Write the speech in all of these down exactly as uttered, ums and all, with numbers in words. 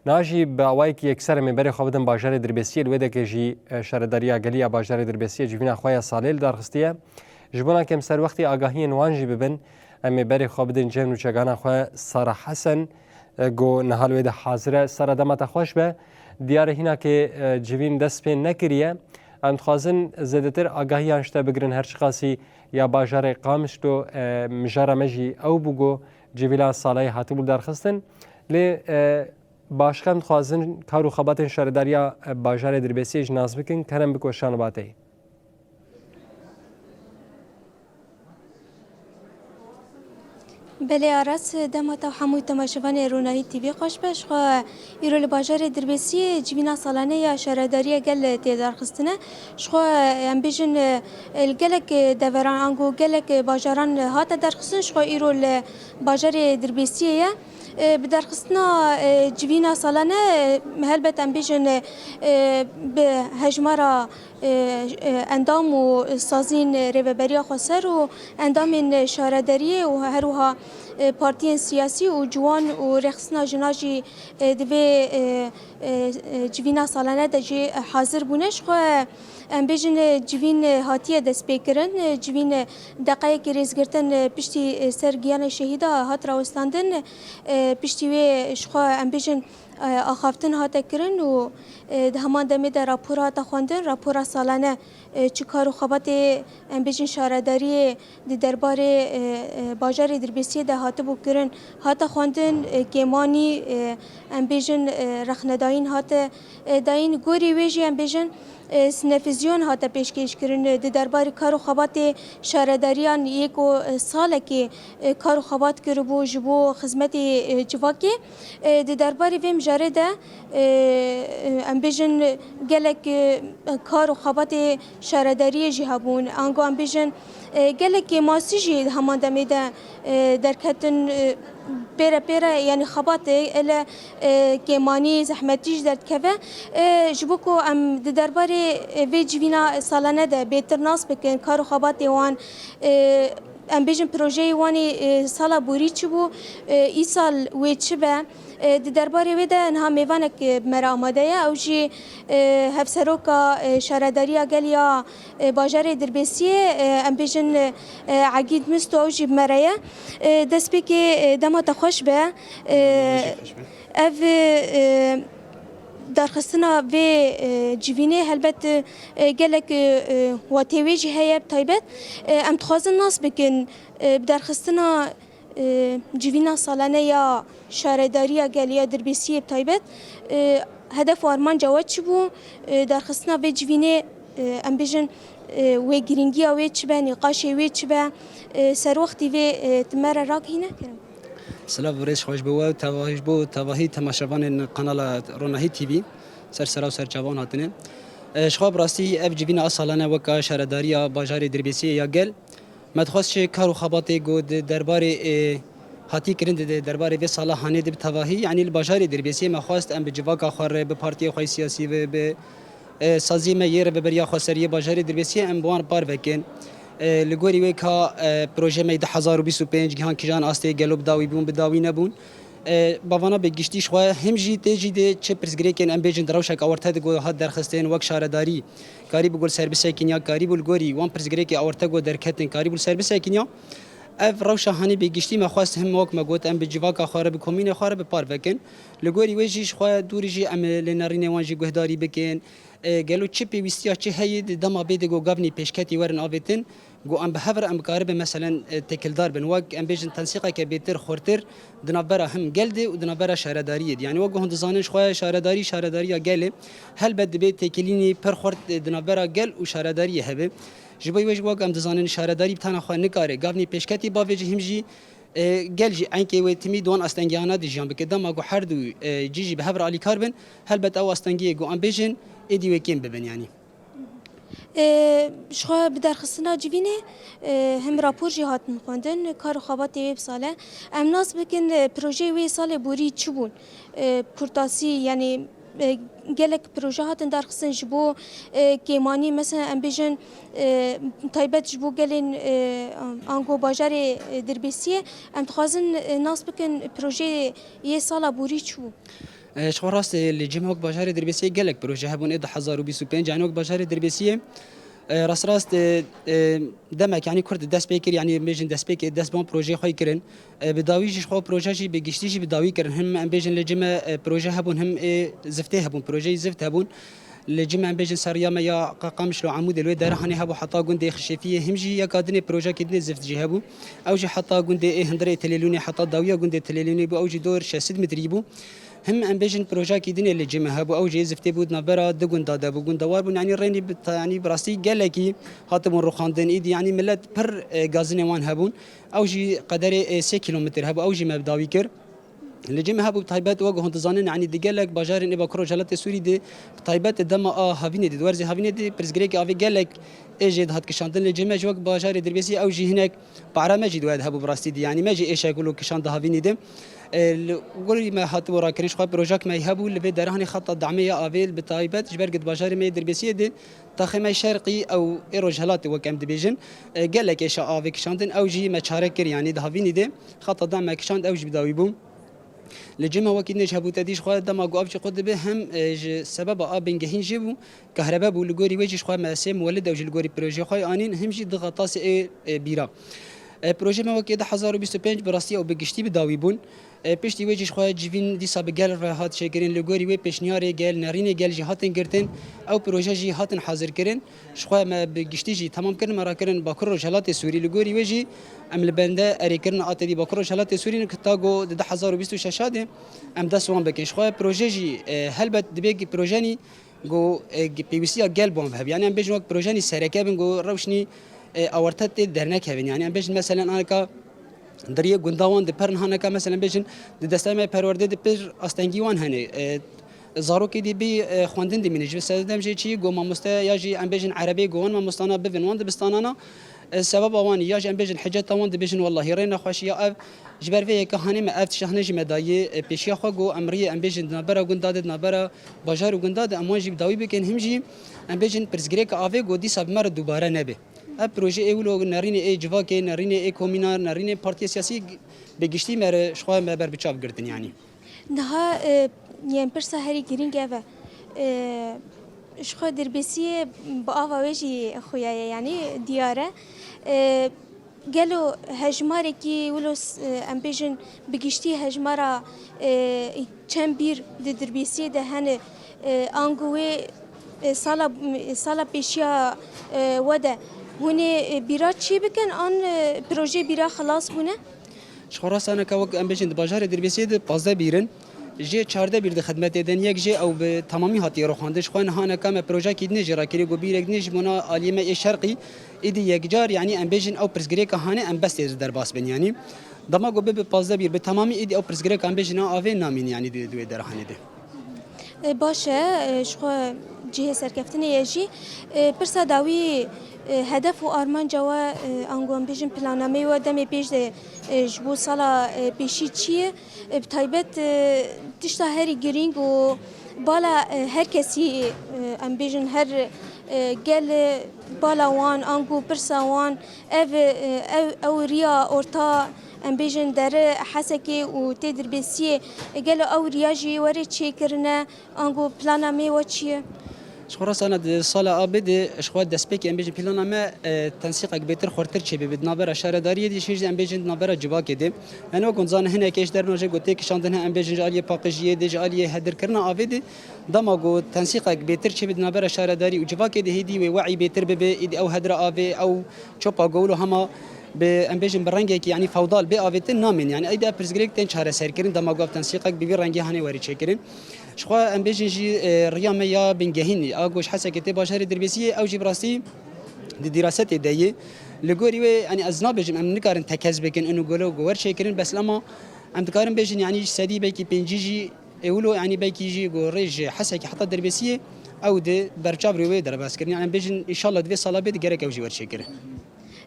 Niha jî bi awayekî yekser em ê berê xwe bidin bajarê Dirbêsiyê, li wê dekê jî, e, Şaredariya Gelî ya bajarê Dirbêsiyê civîna xwe ya salê li dar xistiye. Ji bona ku em ser wextî agahiyên wan jî bibin, em ê berê xwe bidin cem nûçegana xwe Sara Hesen, e, ku niha li wê de hazir e. Sara, dema te xweş be. Diyar e hînakê, e, civîn dest pê nekiriye. Em dixwazin zêdetir agahiyan ji te bigirin, her çiqasî ya bajarê Qamişlo, e, mijara me jî ew bû ku civîna saleyê hatibû darxistin. Lê, e, Başqa em dixwazin kar û xebatên şaredariya, e, bajarê Dirbêsiyê jî nas bikin, kerem bik weşan û bateyî. Belê Aras, dema te hemû temaşevanê Ronahî T V xweş be. Ji xwe îro li bajarê Dirbêsiyê civîna salane ya şaredariya gel tê darxistine. Ji xwe em bêjin, e, li gelek deveran ango gelek bajaran hate darxistin. Ji xwe îro li bajarê Dirbêsiyê ye. E, bi derxistina, e, civîna salane, e, helbet em bêjin, e, bi hejmara, e, e, endam û sazîn rêveberiya xweser û endamên şaredariyê û her wiha, e, partiyên siyasî û ciwan û rêxistina jina jî, e, di vê, e, e, e, civîna salane de jî hazir bûne. Ji xwe em bêjin, e, civîn, e, hatiye destpêkirin. E, civîn, e, deqeyekî rêzgirtin, e, piştî, e, ser giyanê şehîda hat rawestandin. E, piştî wê ji xwe em bêjin, e, axaftin hate kirin û, e, di heman demê de rapor hate xwendin. Rapora salane, e, çi kar û xebatê em bêjin şaredariyê di derbarê, e, e, bajarê Dirbêsiyê de hatibû kirin, hate xwendin, e, kêmanî, e, em bêjin, e, rexnedayîn hate, e, dayîn. Gorî wê jî em bêjin, e, sinefizyon hate pêşkêş kirin, e, di derbarê kar û xebatê şaredariyan yê ku, e, salekê, e, kar û xebat kiribû ji bo xizmetê, e, civakê. E, di derbarê vê mijarê de, e, e, em bêjin gelek, e, kar û xebatê şaredariyê jî hebûn. Ango em bêjin, e, gelek kêmasî jî di heman demê de, e, derketin, e, pêre pêre, yanî xebatê ele, e, kêmanî, zehmetî jî derdikeve. E, ji bo ku em di derbarê, e, vê civîna salane de bêtir nas bikin, kar û xebatê wan, e, em bêjin projeyê wan ê, e, sala borî çi bû, e, îsal wê çi be? E, di derbarê wê de niha mêvanek, e, bi me re amade ye. Ew jî, e, hevseroka, e, şaredariya gel ya, e, bajarê Dirbêsiyê, e, em bêjin, e, Egîd Misto, ew jî bi me re ye. E, destpêkê, e, dema te xweş be. E, Ev, e, darxistina vê, e, civînê helbet, e, gelek, e, e, watê wê jî heye bi taybet. E, em dixwazin nas bikin, e, bi darxistina, e, civîna salane ya şaredariya gel ya Dirbêsiyê bi taybet. E, hedef û armanca we çi bû? E, darxistina vê civînê, e, em bêjin, e, wê girîngiya wê çi be, nîqaşê wê çi be? E, serwextî vê, e, tu me re ragihîne kirin. Silav û rêz xweş bi we û tevahî ji bo tevahî temaşevanên kanala Ronahî T V ser sera û ser çavan hatine. E, ji xwe bi rastî ev civîna a salane weka şaredariya bajarê Dirbêsiyê ya gel, me dixwest ji kar û xebatê ku di derbarê, e, hatî kirin di derbarê vê sala hanê de bi tevahî, yanî li bajarê Dirbêsiyê me xwest em bi civaka xwe re, bi partiyê xwe yê siyasî ve, bi e, saziyê me yê Rêveberiya Xweseriyê bajarê Dirbêsiyê em bi wan parve kin. E, li gorî wê ka, e, proje me yê du hezar û bîst û pênc gihan kijan astê gelo bi dawî bûn, bi dawî nebûn. E, bavana bi giştî ji xwe him jî tê jî dê çi pirsgirêkên em bêjin di rewşek awarte de ku hat derxistin wek şaredarî, karî bi gul ser bisekiniya, karî bû li gorî wan pirsgirêkê awarte ku derketin, karî bû li ser bisekiniya. Ev rewşa hanî bi giştî me xwest him wek me got em bi civaka xwe re, bi komînê xwe re bi parve kin. Li gorî wê jî ji xwe dûrî jî em lê nerînê wan jî guhdarî bikin. E, gelo çi pêwîstiya çi heye di dema bê de ku gavnî pêşketî werin avêtin, ku em bi hev re em bikaribin meselen, e, têkildar bin. Wek em bêjin tensîqeke bêtir xurtir di navbera him gel de û di navbera şaredariyê de. Yanî wek ku hûn dizanin ji xwe şaredarî, şaredariya gelê helbet dibê têkilînî pir xurt, e, di navbera gel û şaredariyê hebe. Ji bo wê jî wek em dizanin şaredarî bi tena xwe nikare gavnî pêşketî bavêje him jî E, gel jî enkê wê timî di wan astengiyana de jiyan bike. Dema ku her du, e, cî jî bi hev re alîkar bin, helbet ew astengiyê ku em bêjin, êdî wê kêm bibin, yanî. E, ji xwe bi derxistina civînê, e, him rapor jî hatin xwendin, kar û xebatê wê bi sale. Em nas bikin, e, projeyê wê salê borî çi bûn? E, kurtasî, yanî, e, gelek proje hatin derxistin ji bo, e, kêmanî, mesela em bêjin, e, taybet ji bo gelên, e, ango bajarê, e, Dirbêsiyê. Em dixwazin, e, nas bikin projeyê yê sala borî çi bû? E, ji xwe rast, e, li cem wek bajarê Dirbêsiyê gelek proje hebûn ê du hezar û bîst û pênc, yani wek bajarê Dirbêsiyê, e, rast rast, e, e, demek, yani kurt dest pê kir, yani em bêjin destpêkê dest ban projeyê xwe kirin. E, bi dawî jî ji xwe proje jî bi giştî jî bi dawî kirin. Him em bêjin li cem me, e, proje hebûn, him ê ziftê hebûn, projeyî zift hebûn. Li cem me em bêjin ser riya me ya Qa-, Qamişlo Amûdê li wê derahanê hebû heta gundê Xişêfiyê, him jî yeka dinê projekê dinê zift jî hebû. Ew jî heta gundê ê hundirê Tilêlûnê, heta dawiya gundê Tilêlûnê bû, ew jî dor şeş sed metrî bû. Him em bêjin projekî dinê li cem me hebû, ew jî ziftê bû di navbera du gunda de bû, gunda war bûn, yanî rênî bi ta-, yanî bi rastî gelekî hatibûn rûxandin, îdî yanî millet pir, e, gazinê wan hebûn. Ew jî qederê, e, sê kîlometr hebû, ew jî me bi dawî kir. Li cem me hebû bi taybet wek hûn dizanin, yanî di gelek bajarên ê Bakur Rojhelatê Sûrî de, bi taybet di dema a havînê de, di werzê havînê de pirsgirêkê avê gelek ê jê dihat kişandin. Li cem me ji wek bajarê Dirbêsiyê ew jî hinek para me jî di we de hebû bi rastî de, yanî me jî êşek wilo kişand di havînê de. E, li gorî me hatibû rakirin, ji xwe projek me hebû li vê derahanê xeta damê ya avê, bi taybet ji ber ku di bajarê me yê Dirbêsiyê de, taxê me şerqî ew ê rojhelatê wek em dibêjin, e, gelek êşa avê kişandin, ew jî me çare kir, yanî di havînî de xeta dam me kişand, ew jî bi dawî bû. Li cem me wekî dinê ji hebû te dî ji xwe dema ku ev jî qut dibe, hem, e, ji sebeba a bingehîn jê bû, kahrebe bû, li gorî wê jî ji xwe me sê muwelid ew jî li gorî projeyê xwe anîn, him jî du xetasê ê, e, bîra. E, projeyê me wekî du hezar û bîst û pênc bi rastî ew bi giştî bi dawî bûn. E, piştî wê jî ji xwe civîn dîsa bi gel re hat çêkirin, li gorî wê pêşniyarê gel, nerînê gel jî hatin girtin, ew proje jî hatin hazirkirin. Ji xwe me bi giştî jî temam kirin, me rakirin Bakur Rojhelatê Sûrî. Li gorî wê jî em li bende erêkirina a tevî Bakur Rojhelatê Sûrî ne, ku ta ku di du hezar û bîst û şeş de em dest wan bikin. Ji xwe proje jî, e, helbet divê ki projenî ku, e, pêwîstiya gel bi wan ve hebe. Yanî em bêjin wek projenî sereke bin ku rewşnî, e, awarte tê dernek hebin. Yanî em bêjin meselen aneka di riyê gunda wan de per niha neka, meselen bêjin di desteyê me perwerdê de pir astengî wan hene. E, zarokê dî bê, e, xwendin dimîne. Ji sedem jê çi ku mamoste ya jî em bêjin erebê ku wan mamostana bivin wan dibistanana, e, sebeba wan ya jî em bêjin hiceta wan dibêjin wellahî rê nexweşiya ev. Ji ber vê yeke hanê me ev tişt hene jî me daye, e, pêşiya xwe ku em riyê em bêjin di navbera gunda de, di navbera bajar û gunda de em wan jî bi dawî bikin. Him jî em bêjin pirsgirêka avê ku dîsa bi me re dubare nebe. Ev proje ê wilo nerînê ê civakê, nerînê ê komîna, nerînê partiyê siyasî bi giştî me re ji xwe me ber bi çav girtin yanî. Niha, e, yên pirsa herî girîng ev e. E, ji xwe Dirbêsiyê bi ava wê jî xuya ye, yanî diyar e. E, gelo hejmarekî wilo s-, e, em bêjin bi giştî hejmara, e, çend bîr di Dirbêsiyê de hene, e, ango wê, e, sala, sala pêşiya, e, we de hûn ê, e, bîra çê bikin an, e, projeyê bîra xilas bûne? Ji xwe rastane ka wek em bêjin di bajarê Dirbêsiyê de pazdeh bîr in. Jê çardeh bîr di xidmetê de in, yek jê ew bi temamî hatiye rûxandin. Ji xwe niha neka me projekî dinê jê rakirî ku bîrek dinê ji bona aliyê me ê şerqî, îdî yekcar, yanî em bêjin ew pirsgirêka hanê em bes tê derbas bin yanî. Dema ku bibe pazdeh bîr bi temamî, îdî ew pirsgirêka em bêjin a avê namîn yanî di, di wê derahanê de. E, baş e, e, ji xwe cihê serkeftinê ye jî. E, pirsa dawî, e, hedef û armanca we, e, ango em bêjin planameyê we demê pêş de, e, ji bo sala, e, pêşî çi ye? E, bi taybet, e, tişta herî girîng û bala, e, her kesî, e, em bêjin her, e, gel, e, bala wan, ango pirsa wan, ev, e, ew, ew riya orta, em bêjin dere Hesekê û tê Dirbêsiyê, e, gelo ew riya jî were çêkirine? Ango plana me we çi ye? Ji xwe rastana di sala A B de ji xwe destpêkê em bêjin plana me, e, tensîqek bêtir xurtir çêbibe di navbera şaredariyê de, jî em bêjin di navbera civakê de. Yanî wek hûn dizanin hinekê ji derbna jê ku tê kişandin he em bêjin ji aliyê paqijiyê de, ji aliyê hedirkirina avê de. Dema ku tensîqek bêtir çêbe di navbera şaredarî û civakê de hêdî wê we'î bêtir bibe, îdî ew hedra avê, ew çopa gowlo hema bi em bêjin bi rengekî yanî fewdal bê avêtin namên. Yanî êdî ev pirsgirêk tên çareserkirin dema ku ev tensîqek bi vî rengî hane werî çêkirin. Ji xwe em bêjin jî, e, riya me ya bingehîn, a ku ji Hesekê tê bajarê Dirbêsiyê, ew jî bi rastî di dîrasetê de ye. Li gorî wê, yanî ez nabêjim em nikarin tekez bikin, inu gelo ku wer çêkirin, bes lema em dikarin bêjin, yanî ji sedî belkî pêncî jî ê wilo, yanî belkî jî ku rê ji Hesekê heta Dirbêsiyê ew di berçav rê wê derbas kirin. Yanî em bêjin, înşallah di vê sala bê di gerek ew jî wer çêkirin.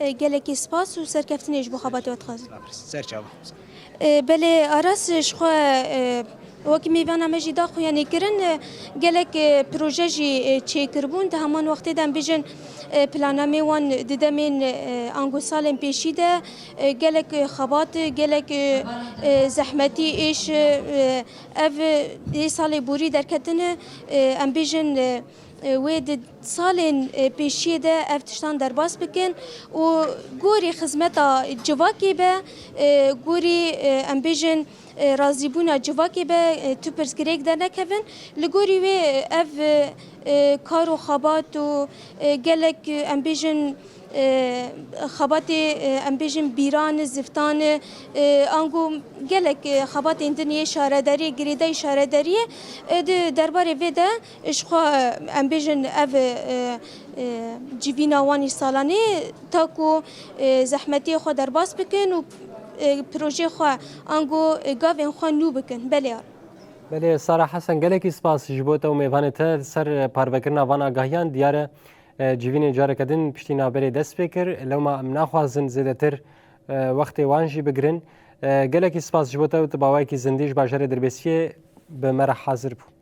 E, gelekî spas û serkeftinê ji bo xebatê we dixwazim. Ser çava. E, belê Aras, ji xwe, e, Wekî mêvana me jî daxuyanî kirin, e, gelek, e, proje jî, e, çêkiribûn. Di heman wextê de em bêjin, e, planamê wan di demên, e, ango salên pêşî de, e, gelek, e, xebat, gelek, e, e, zehmetî êş, e, ev, e, dê salê borî derketine, e, em bêjin, e, e, wê di salên, e, pêşiyê de ev tiştan derbas bikin û gorî xizmeta civakê be, e, gorî, e, em bêjin, e, razîbûna civakê be, e, tu pirsgirêk dernekevin. Li gorî wê, e, ev, e, e, kar û xebat û, e, gelek, e, em bêjin, e, xebatê, e, em bêjin bîran, ziftan, e, ango gelek, e, xebatên din yê şaredariyê, girêdayî şaredariyê, e, di derbarê vê de, e, ji xwe, e, em bêjin ev, e, e, civîna wan î salanê ta ku, e, zehmetiyê xwe derbas bikin û, e, projeyê xwe ango, e, gavên xwe nû bikin. Belê. Belê, Sara Hesen, gelekî spas ji bo te û mêvanê te li ser parvekirina van agahiyan. Diyar e, e, civînê careke din piştî navberê dest pê kir. Lewma em naxwazin zêdetir, e, wextê wan jî bigirin. E, gelekî spas ji bo te û tu bi awayekî zindî ji bajarê Dirbêsiyê bi me re hazir bû.